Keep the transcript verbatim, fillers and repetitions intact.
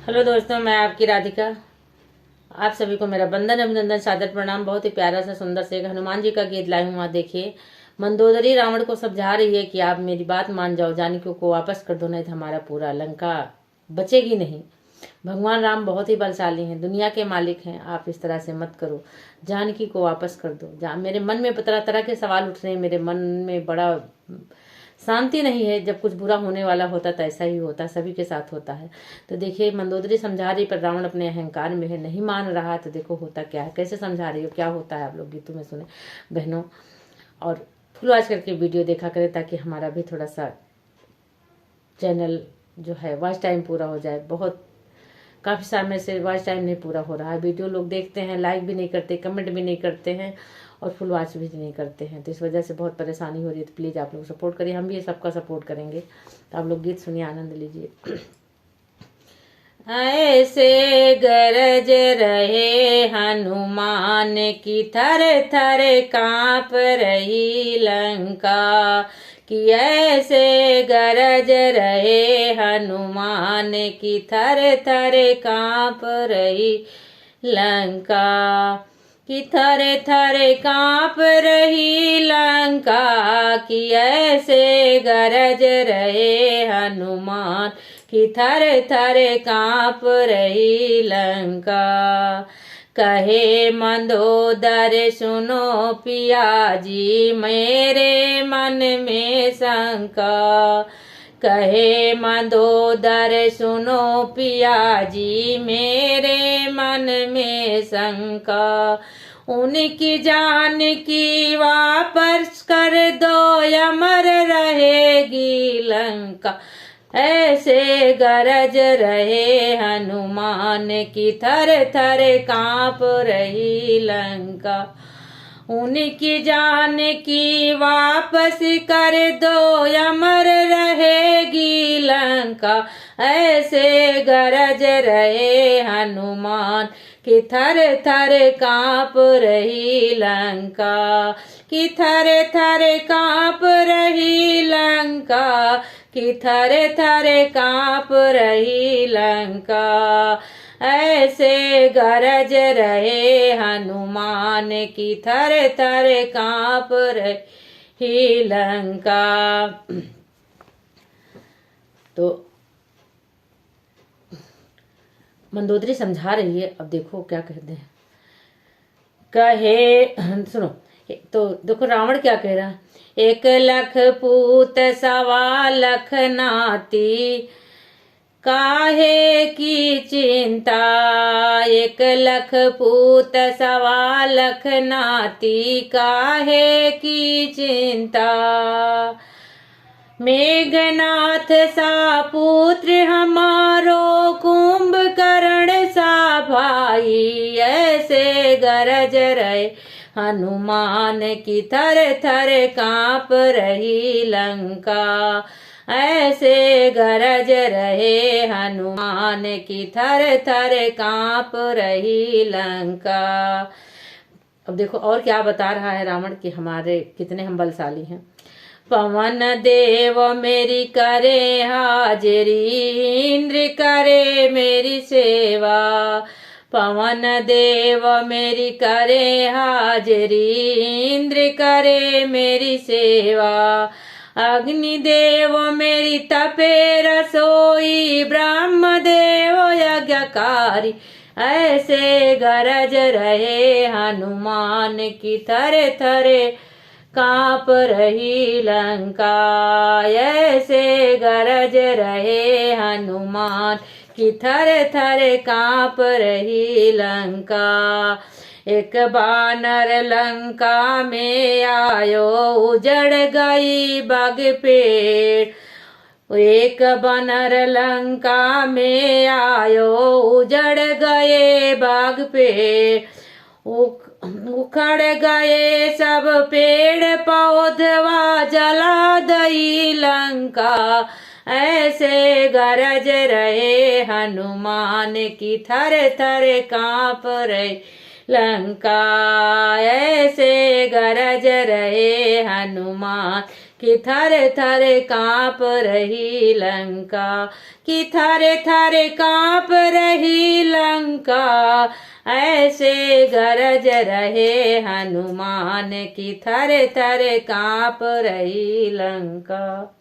हेलो दोस्तों, मैं आपकी राधिका। आप सभी को मेरा वंदन, अभिनंदन, सादर प्रणाम। बहुत ही प्यारा सा, सुंदर से एक हनुमान जी का गीत लाई हूँ। वहाँ देखिए, मंदोदरी रावण को समझा रही है कि आप मेरी बात मान जाओ, जानकी को वापस कर दो, नहीं तो हमारा पूरा लंका बचेगी नहीं। भगवान राम बहुत ही बलशाली हैं, दुनिया के मालिक हैं, आप इस तरह से मत करो, जानकी को वापस कर दो। जा, मेरे मन में तरह तरह के सवाल उठ रहे हैं, मेरे मन में बड़ा शांति नहीं है। जब कुछ बुरा होने वाला होता तो ऐसा ही होता, सभी के साथ होता है। तो देखिए, मंदोदरी समझा रही, पर रावण अपने अहंकार में है, नहीं मान रहा। तो देखो होता क्या है, कैसे समझा रही हो, क्या होता है, आप लोग गीतों में सुने बहनों। और फुल वॉच करके वीडियो देखा करें, ताकि हमारा भी थोड़ा सा चैनल जो है वॉच टाइम पूरा हो जाए। बहुत काफ़ी समय से वॉच टाइम नहीं पूरा हो रहा है। वीडियो लोग देखते हैं, लाइक भी नहीं करते, कमेंट भी नहीं करते हैं और फुल वॉच भी नहीं करते हैं, तो इस वजह से बहुत परेशानी हो रही है। तो प्लीज़ आप लोग सपोर्ट करिए, हम भी ये सबका सपोर्ट करेंगे। तो आप लोग गीत सुनिए, आनंद लीजिए। ऐसे गरज रहे हनुमान की थर थर कांप रही लंका, कि ऐसे गरज रहे हनुमान की थर थर कांप रही लंका, कि थर थर कांप रही लंका, कि ऐसे गरज रहे हनुमान, कि थर थर कांप रही लंका। कहे मंदोदर सुनो पिया जी, मेरे मन में शंका। कहे मंदोदर सुनो पिया जी, मेरे मन में शंका। उनकी जानकी वापस कर दो, अमर रहेगी लंका। ऐसे गरज रहे हनुमान की थर थर कांप रही लंका। उनकी जानकी वापस कर दो, अमर रहेगी लंका। ऐसे गरज रहे हनुमान कि थर थर कांप रही लंका, कि थर थर कांप रही लंका, कि थर थर कांप रही लंका। ऐसे गरज रहे हनुमान कि थर थर कांप रही लंका। तो मंदोदरी समझा रही है। अब देखो क्या कहते हैं। कहे, सुनो, तो देखो रावण क्या कह रहा है, "एक लख पूत सवा लख नाती, काहे की चिंता, एक लख पूत सवा लख नाती, काहे की चिंता। मेघनाथ सा पुत्र हमारो, कुंभकर्ण सा भाई, ऐसे गरज रहे हनुमान कि थर थर कांप रही लंका। ऐसे गरज रहे हनुमान कि थर थर कांप रही लंका।" अब देखो और क्या बता रहा है रावण कि हमारे कितने हम बलशाली हैं। "पवन देव मेरी करे हाजिरी, इंद्र करे मेरी सेवा। पवन देव मेरी करे हाजिरी, इंद्र करे मेरी सेवा। अग्नि देव मेरी तपे रसोई, ब्रह्म देव यज्ञकारी। ऐसे गरज रहे हनुमान कि थर थर कांप रही लंका। ऐसे गरज रहे हनुमान कि थर थर कांप रही लंका। एक बानर लंका में आयो, उजड़ गई बाग पेड़। एक बानर लंका में आयो, उजड़ गए बाग पेड़। उख-, उखड़ गए सब पेड़ पौधवा, जला दई लंका।" ऐसे गरज रहे हनुमान कि थर थर कांप रही लंका। ऐसे गरज रहे हनुमान कि थर थर काँप रही लंका, कि थर थर काँप रही लंका। ऐसे गरज रहे हनुमान, कि थर थर काँप रही लंका।